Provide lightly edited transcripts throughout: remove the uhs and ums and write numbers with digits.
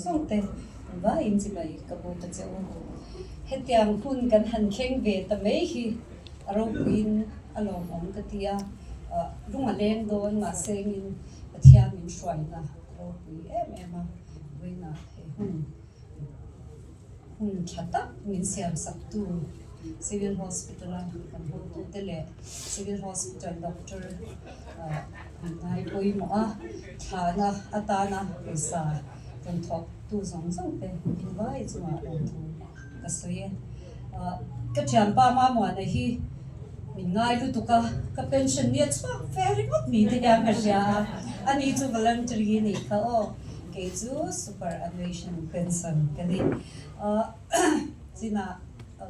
Zawng te vaiin chibai ka buk a che u. Hetiang hun kan han thleng ve ta mai hi a ropuiin a lawmawm ka ti a, lung a leng dawn mahse engin Pathian min hruaina a ropui em em a, vawiinah he hun Hun tha tak min siam saktu Civil Hospital a kan hotute leh Civil Hospital Doctor an ngai pawimawh a, thlana atana pawisa rawn thawktu zawng zawng te invai chungah lawmthu ka sawi e. Ka thianpa Mamuana hi min ngai lutuk a, ka pension ni a chhuak ve ringawt ni te hian ka hria a, ani chu voluntary a nih kha aw. Kei chu superannuation pension ka ni. Chinah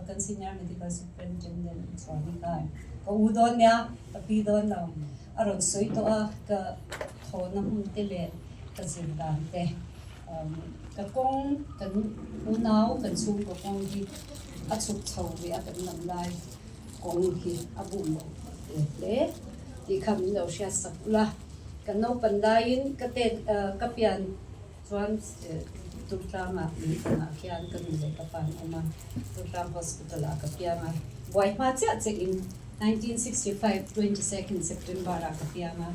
kan senior medical superintendent chuan i kai ka u dawn nia, ka pi dawn lo. A rawn sawi tawh a, ka thawhna hmun te leh ka zir dan te. Ka kawng, kan unau, kan chhungkaw kawng hi a chhuk chho ve a kan lam lai kawng hi a bum lo ve hle tih kha min lo hriat sak ula. Kan naupan laiin ka tet ka pian chuan Durtlangah min panah khian ka nu leh ka pa an awm a, Durtlang Hospital ah ka piang a, buai hma chiah che in 1965 22nd September ah ka piang a,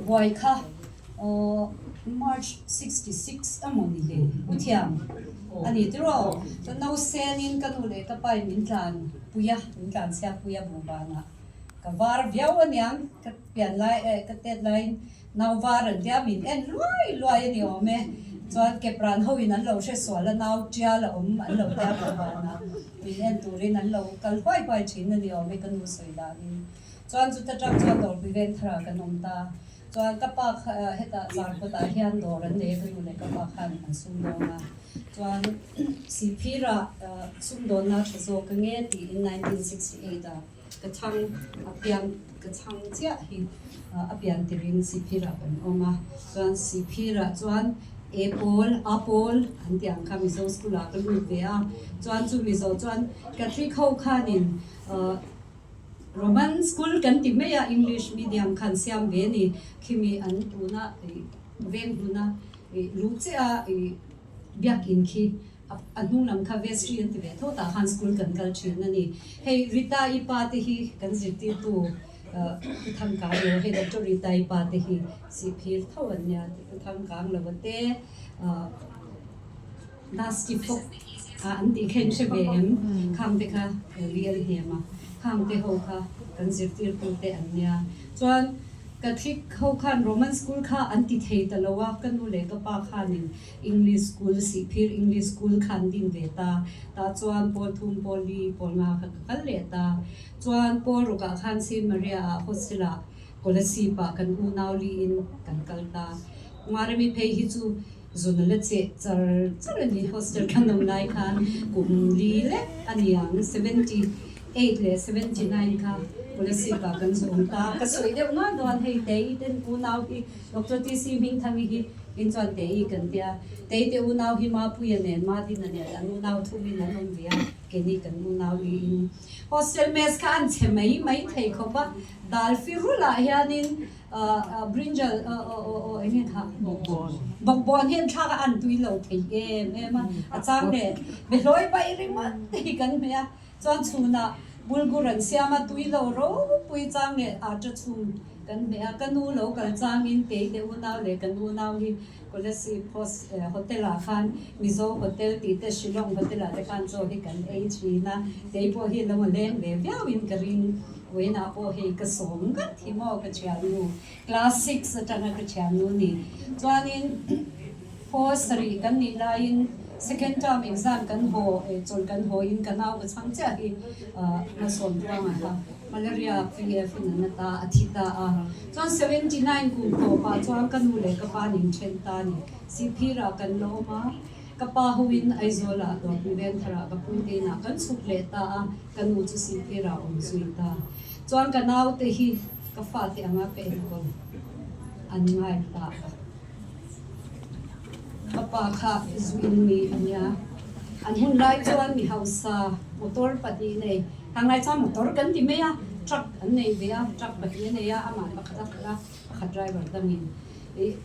buai kha March 66 a maw ni le u thiam a ni tiraw? Chuan nausenin ka nu leh ka pa in min tlan pui a, min tlan chhiat pui a buhbanah. Ka var viau aniang, ka pian lai eh ka tet laiin nau var an tia min en luai luai a ni awm e. Chuan kepran ho in an lo hre sual a, nau tial a awm an lo tia ka vanah min en turin an lo kal huai huai thin a ni awm e ka nu sawi danin. Chuan chuta tang chuan dawrpui vengthar ah kan awm ta. Chuan ka pa kha hetah Zarkawtah hian dawr an nei a, ka nu leh ka pa khan an sumdawng a. Chuan Sihphirah sumdawnna tha zawk a nge tiin 1968 ah Ka chhang a pian ka chhang chiah hi a pian tirin Sihphirah kan awm a, chuan Sihphirah chuan A pawl, A pawl an tih ang kha Mizo school ah ka lut ve a, chuan chu Mizo chuan Catholic ho khanin Roman school kan ti mai a, English medium khan siam ve a ni, khimi an tuna veng hluna luh chiah a biakin khi A hnung lam kha vestry an ti ve tho tah khan school kan kal thin a ni. Hei Rita i pa te hi kan zirtirtu Pu Thangkang lo hei Doctor Rita i pa te hi sihphir tho an nia Pu Thangkang lo te Nasty Fok an tih kha in hre ve em? Khang te kha li an hnem a, khang te ho kha kan zirtirtu te an nia. Chuan Catholic ho khan Roman school kha an ti thei ta lo a, ka nu leh ka pa khanin English School, Sihphir English School kha an din ve ta. Tah chuan Pawl thum, Pawl li, Pawl nga kha ka kal leh ta. Chuan Pawl rukah khan Saint Maria ah hostel ah Kolasib ah kan unau liin kan kal ta. Maremi phei hi chu zun a la cheh char char a ni. Hostel kan awm lai khan kum li lek a ni ang, 78 leh 79 kha Kolasib ah kan zu awm ta. Ka sawi deuh nual dawn hei Tei ten unau hi Doctor TC Hmingthangi hi In chuan Tei kan tia. Tei te unau hi Mapuia nen Madina nen an unau thumin an awm ve a, keini kan unau niin. Hostel mess kha an chhe mai mai thei khawp a, dal firulah hianin brinjal aw eng nge kha bawkbawn hi an thlak a, an tui lo thei em em a, a chang leh behlawi paih ringawt te hi kan hmeh a, chuan chhunah bulgur an siam a, tui lo ropui chang leh atta chhum kan hmeh a, ka nu lo kal changin kei te unau leh kan unau hi Kolasib Hotel ah khan Mizo Hotel tih te Shillong Hotel ah te khan chaw hi kan ei thin a, kei pawh hi lo leng ve viauin ka ring, vawiinah pawh hei ka sawm ngat hi maw ka thiannu class six atanga ka thiannu ni chuanin Pawl sarih kan nih laiin second term exam kan haw chawlh kan haw in ka nau ka chhang chiah hi hmasawn ruangah kha malaria PF in an ata a thi ta a. Chuan 79 kum tawpah chuan ka nu leh ka pa nin then ta a ni. Sihphirah kan la awm a, ka pa hoin Aizawlah Dawrpui Vengtharah ka pu te inah kan chhuk leh ta a, ka nu chu Sihphirah awm zui ta. Chuan ka naute hi ka fate anga ka enkawl an ngai ta a. Ka pa kha zu in mi a nia. An hun lai chuan mi hausa motor pahnih nei, hang lai chuan motor kan ti mai a, truck an nei ve a, truck pahnih a nei a, amah pakhat a khalh a, pakhat driver dangin.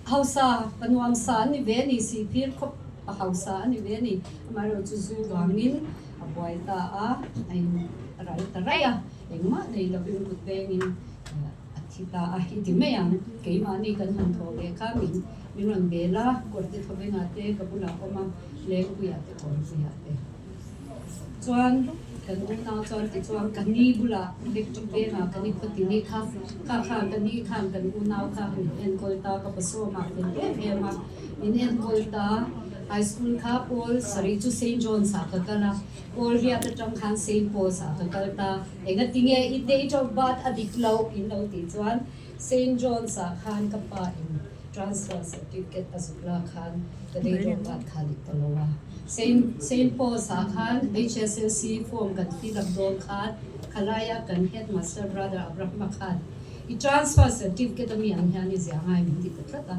Hausa pa nuamsa an ni ve a ni, Sihphir khawp pa hausa a ni ve a ni. Amaherawhchu zu vangin a buai ta a, a in ral ta raih a, engmah nei lovin kut vengin a thi ta a, i ti mai ang. Keimahni kan han thawh leh kha min min rawn bel a, kawrte thawvengah te ka bulah awm a, lengpuiah te kawrpuiah te. Chuan kan unau chuan tichuan ka ni bulah electric vengah kan i khawti ni kha kha khan ka ni khan kan unau kha min enkawl ta ka pasawmah fel em em a min enkawl ta high school kha pawl sarih chu Saint John's ah ka kal a pawl riat atang khan Saint Paul's ah ka kal ta engatinge i date of birth a dik loh in lo tih chuan Saint John's ah khan ka pa in Transfer certificate a zuk la khan ka date of birth kha dik ta lo a. Saint Saint Paul's ah khan HSLC form kan fill up dawn khan khalaia kan headmaster brother Abraham-a khan i transfer certificate ami ang hian i ziah ngai min ti ta tlat a,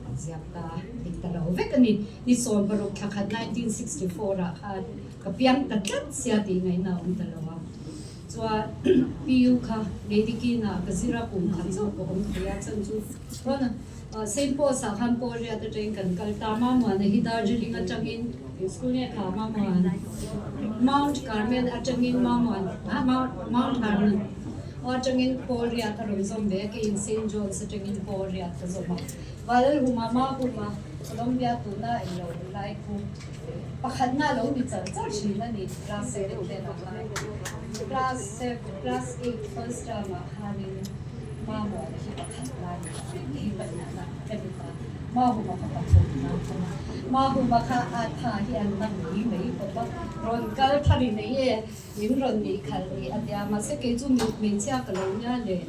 a ziak ta dik ta lo vek a ni. Ni 16 thla khat 1964 ah khan ka piang ta tlat sia tih ngaihna a awm ta lo a. Chuan PU kha Lady Kina ka zir a kum khat zawk ka awm thei a chan chu chuan Saint Paul's ah khan Paul Riat atangin kan kal ta Mamuana hi Darjeeling atangin eng school nge kha Mamuan Mount Carmel atangin Mamuan ah Mount Hermon aw atangin Paul Riat a rawn zawm ve a keiin Saint John's atangin Paul Riat ka zawm a Valalhuma Mahuma Colombia tuna englo lai khu Pakhatna lo ni char char thin a ni class seven velah khan class seven class eight first term ah khanin Mamawna hi pakhatna a ni ta hei pahnihna ka ni ta Mahuma kha pathumna a ni Mahuma kha a tha hi an la mui mai khawp a rawn kal thar i nei e min rawn nih khalh ni a tia mahse kei chu hmeichhia ka lo nia le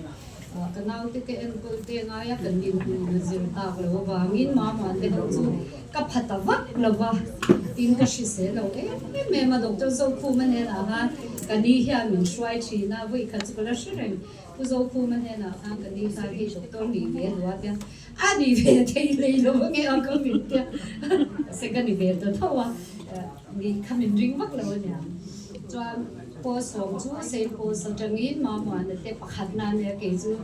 Ka naute ka enkawl te ngai a, kan inhmuh na zir tak lo avangin Mamuan te ho chu ka pha ta vak lo va, tin ka hrisel lo em em a, Doctor Zokhuma hnenah khan ka ni hian min hruai thin a, vawi khat chu ka la hre reng, Pu Zokhuma hnenah khan ka ni khan hei doctor nih ve duh a tia, a ni ve thei hlei lo ange a ka min tia, mahse ka ni ve ta tho a, nih kha min ring vak lo aniang chuan. Pawl sawm chu Saint Paul's atangin Mamuana te pakhatna a nia, kei chu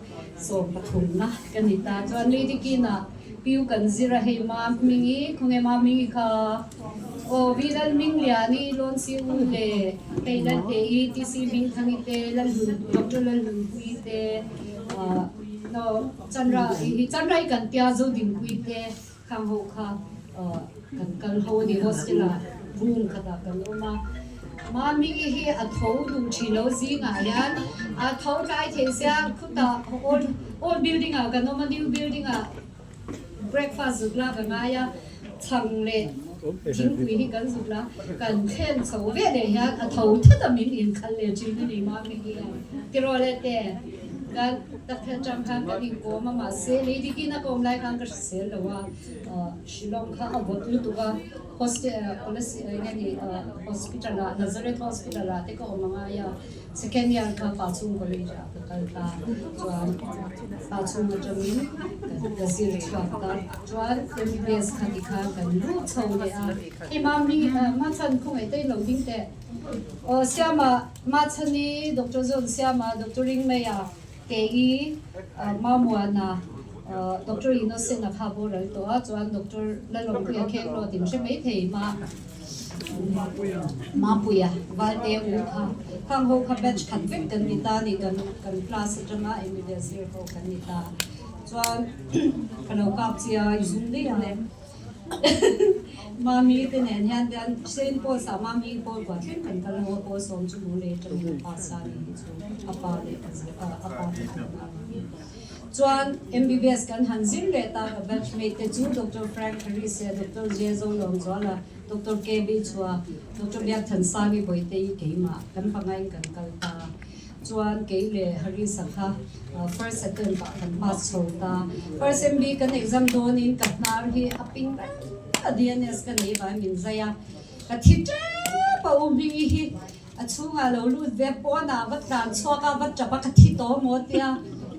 13na ka ni ta. Chuan Lady Kinah Piu kan zir a, hei Ma Hmingi, khawnge Ma Hmingi kha? Aw, Vi Lal Hmingliani, Lawn Si U le hei Lal Te I, TC Hmingthangi te, Lal Hlun, Doctor Lal Hlunpuii te, ah no Chanra hi Chanrai kan tia Zodinpuii te khang ho kha kan kal ho a ni hostel ah room khatah kan awm a mami hi a tho duh thin lo zingah hian a tho tlai thei sia khutah old old building ah kan awm a new building ah breakfast zuk la ka ngai a chhang leh thingpui hi kan zuk la kan thlen chho ve leh hian a tho that a min inkhal leh thin a ni mami hi tiraw leh te. Kan takphel tang khan kan inkawm a, mahse Lady Kina ka awm lai khan ka hrisel lo a, Shillong kha a vawt lutuk a, hostel eng nge ni hospital ah Nazareth hospital ah te ka awm a ngai a, second year kha Pachhung college ah ka kal ta, chuan Pachhung atangin ka zir chhuak ta, chuan MBBS kha tikhan kan lut chho leh a, hei Mami Machhan khawngaih te in lo ding teh. Aw Siama Machhani, Doctor John Siama, Doctor Ringmeia, Kei, Mamuana, Doctor Innocent a kha boral tawh a, chuan Doctor Lalawmpuia Khenglawt in hre mai thei ma Mapuia Valte u kha khang ho kha batch khat vek kan ni ta ni kan kan class atanga Emilia zir ho kan ni ta chuan ka lo kap chia i zum daih a. Mami te nen hian te an Saint Paul's ah Mami Paul kuah thleng kan kal ho a Paul sawm chu mu leh atangin a pa sa ni hi chu a pa leh a a pa te khan a ni chuan MBBS kan han zir leh ta ka batch mate te chu Doctor Frank Harris leh Doctor J Zolawmzuala Doctor KB Chua Doctor Biakthansangi Bawihte-i keimah kan pangain kan kal ta. Chuan kei leh Harisa kha first attempt ah kan pass chho ta. First MB kan exam dawnin ka hnar hi a ping reng a DNS ka nei vai min zai a. Ka thi tep a u Hmingi hi a chhungah lo lut ve pawnah va tlan chhuak a va tap a ka thi tawh maw tia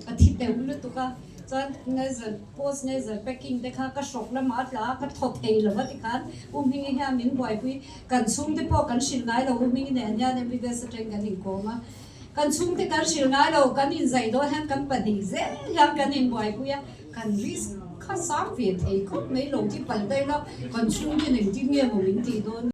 ka thi teuh lutuk a. Chuan nasal post nasal packing te kha ka hrawk lamah a tla a ka thaw thei lo va tikhan u Hmingi hian min buaipui Kan chhungte pawh kan hrilh ngai lo, U Hming nen hian MBBS atangin kan inkawm a, kan chhungte kan hrilh ngai lo, kan inzai dawn hian kan pahnih zel hian kan inbuaipui a, kan risk kha sang ve thei khawp mai lo ti palh daih la, kan chhungte nen tin nge maw min tih dawn.